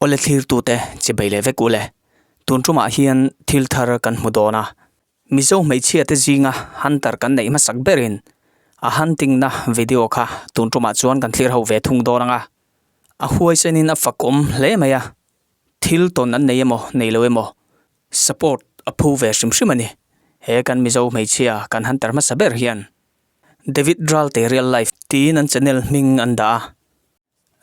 Awle thlirtute chibei leh vek ule. Tun tumah hian thil thar kan hmu dawn a. Mizo hmeichhia te zinga hunter kan neih hmasak berin a hunting na video kha tun tumah chuan kan thlir ho ve thung dawn ang a. A huaisenin a fakawm hle mai a. Thil tawn an nei emaw nei lo emaw support a phu ve hrim hrim a ni. He kan Mizo hmeichhia kan hunter hmasa ber hian David Ralte Real Life tiin an channel hming an dah a.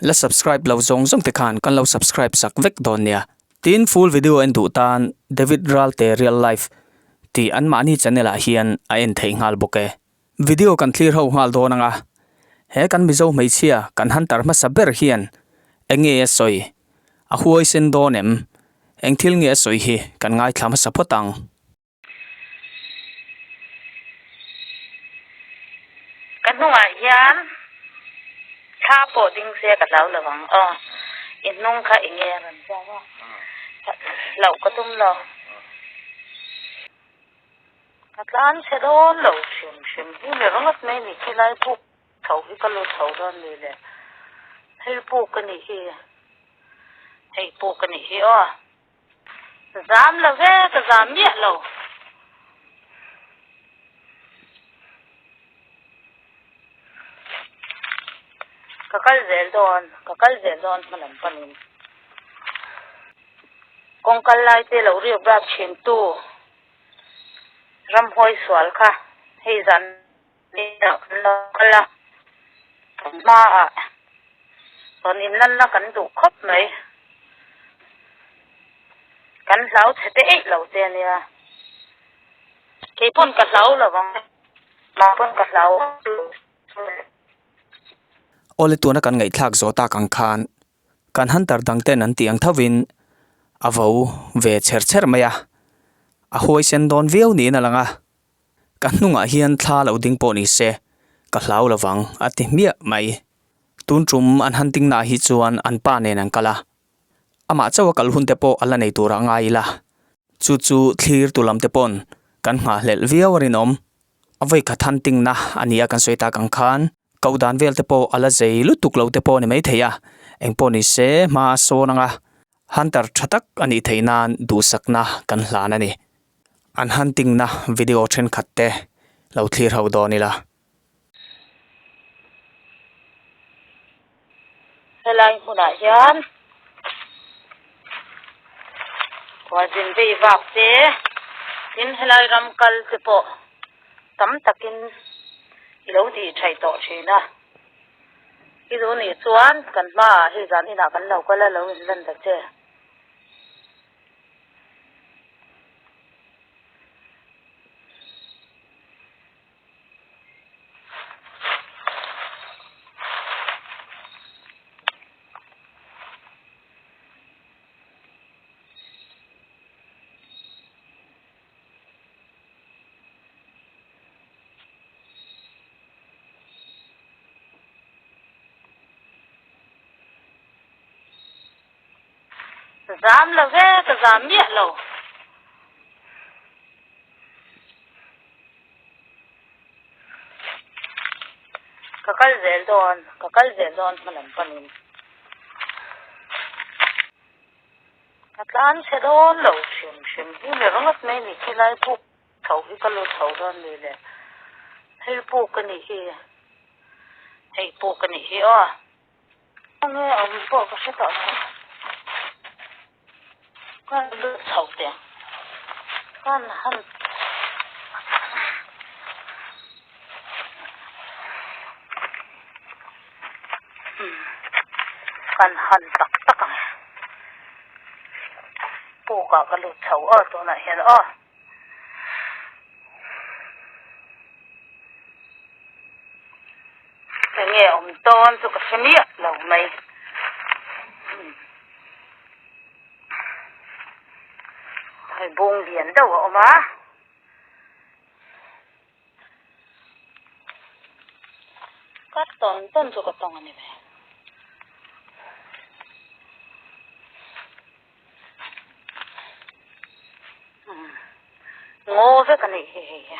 La subscribe lo zawng zawng te khan kan lo subscribe sak vek dawn nia. Tin full video en duh tan David Ralte Real Life tih an mahni channel ah hian a en theih nghal bawk e. Video kan thlir ho nghal dawn anga he kan Mizo hmeichhia kan hunter hmasa ber hian eng nge a sawi? A huaisen dawn em? Eng thil nge a sawi hi kan ngaithla hmasa phawt ang. Ka hnungah hian thla pawh ding se ka hlau lo ang aw, i hnung kha eng nge a rawn chhuak a, hlauh ka tum lo. Ka tlan chhe dawn lo hrim hrim hi ni ringawt mai ni khilai puk chho hi ka lut chho dawn ni le, hei puk a nih hi, hei puk a nih hi aw. Zam lo ve, ka zam miah lo. Ka kal zel dawn, ka kal zel dawn hma lam panin. Kawng kal lai te lo riak rap thin tu ramhawi sual kha hei zan ah kan lo kal a, kan hmaah rawn inlanna kan duh khawp mai. Kan hlau chhe te eih lo che ania. Kei pawn ka hlau lo vang, mah pawn ka hlau lo. Awle tuna kan ngaihthlak zawh tak ang khan kan hunter dang ten an tih ang thovin a vo ve chher chher mai a, a huaisen dawn viau niin a lang a. Ka hnungah hian thla lo ding pawh ni se, ka hlau lo vang, a ti hmiah mai. Tun tum an hunting naah hi chuan an pa nen an kal a, amah chauh a kal hun te pawh a la nei turah ngai ila. Chu chu thlir tu lam te pawn kan nghahhlelh viau a rinawm. A vawikhat hunting na a nia kan sawi tak ang khan koh dan vel te pawh a la zei lutuk lo te pawh a ni maithei a, engpawh ni se hma a sawn anga hunter tha tak a nih theih nan duhsakna kan hlan a ni. An hunting na video thenkhat te lo thlir ho dawn ila. Helai hmunah hian khualzin vei vak te tin helai ram kal te pawh tam takin i lo tih theih tawh thin a. I duh nih chuan kan hmaah hei zan inah kan lo kal a lo inlan ta che. Zam lo ve, ka zam miah lo. Ka kal zel dawn, ka kal zel dawn hma lam panin. Ka tlan chhe dawn lo hrim hrim hi ni ringawt mai ni khilai puk chho hi ka lut chho dawn ni le. Hei puk a nih hi, hei puk a nih hi aw. Nge awm pawh ka hre tawh lo. Ka lut chho teh ang. Kan han kan han tak tak ang. Pukah ka lut chho aw tunah hian aw. Enge awm tawn chu ka hre miah lo mai. Hei bung lian deuh a awm a. Ka tawn tawn chu ka tawng a ni ve. Ngaw vek a nih hi hei hi.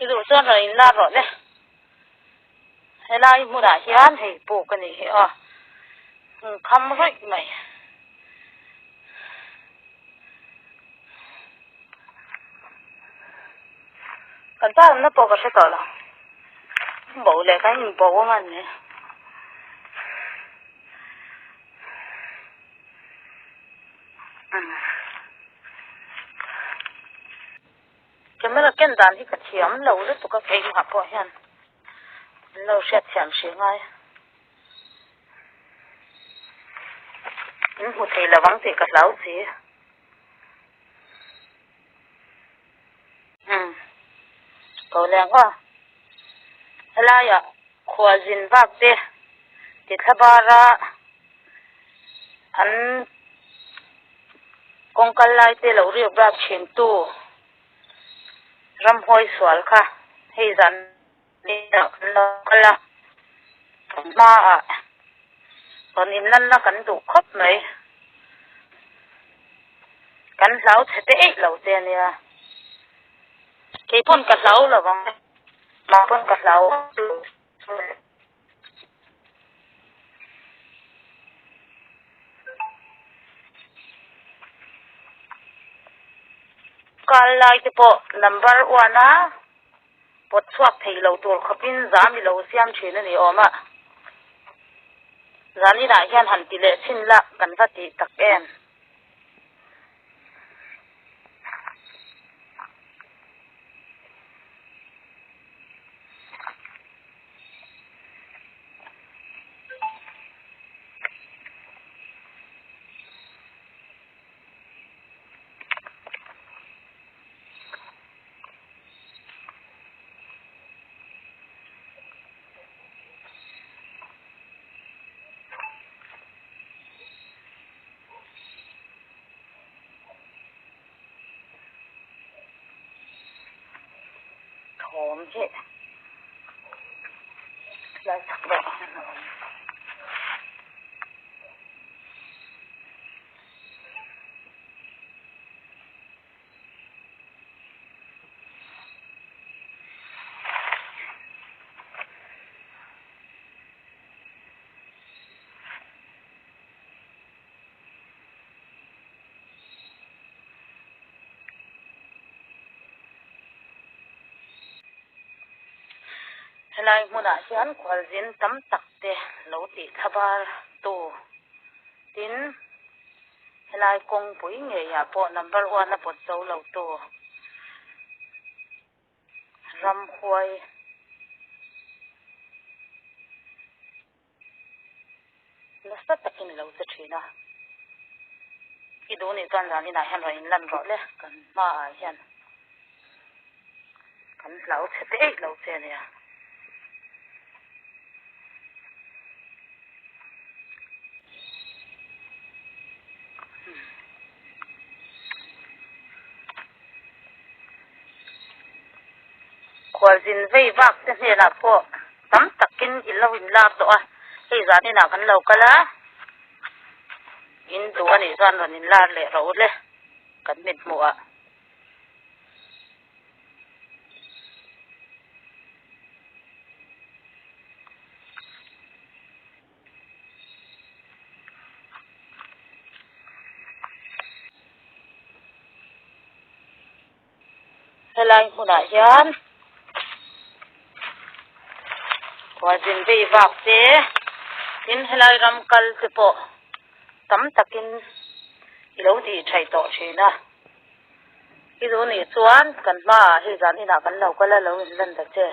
I duh chuan rawn in lar rawh le. Helai hmunah hian hei puk a nih hi aw. Kham rawih mai. Kan pa awmna pawh ka hre tawh lo. Bo leh kan inbo ang a ni. Camera ken dan hi ka thiam lo lutuk a keimah pawh hian an lo hriatthiam hrih ngai. In hmu thei lovang tih ka hlau si. Umm ko leng aw. Helaiah khualzin vak te ti thla bara an kawng kal lai te lo riak bak thin tu ramhuai sual kha hei zan ah kan lo kal a hmaah rawn inlanna kan duh khawp mai kan hlau chhe te eih lo che ania keipawn ka hlau lo vang mah pawn ka hlau Kal lai te pawh number one a pawt chhuak thei lo tur khawpin zam i lo siam thin a ni awm a. Zaninah hian han ti leh chhin la kan va tih tak em. Thawm hi lai chak deuh ang hian a awm. Helai hmunah hian khualzin tam tak te lo tih thlabar tu tin helai kawngpui ngeiah pawh number one a pawt zo lo tu ramhuai Nasa takin lo che thin a. I duh nih chuan zaninah hian rawn inlan rawh le, kan hmaah hian kan hlau chhe te eih lo che ania. Khualzin vei vak te hnenah pawh tam takin i lo inlar tawh a, hei zan inah kan lo kal a, in duh a nih chuan rawn inlar leh rawh u le kan mit hmuh ah. Helai hmunah hian khualzin vei vak te tin helai ram kal te pawh tam takin i lo tih theih tawh thin a i duh nih chuan kan hmaah hei zan inah kan lo kal a lo inlan ta che.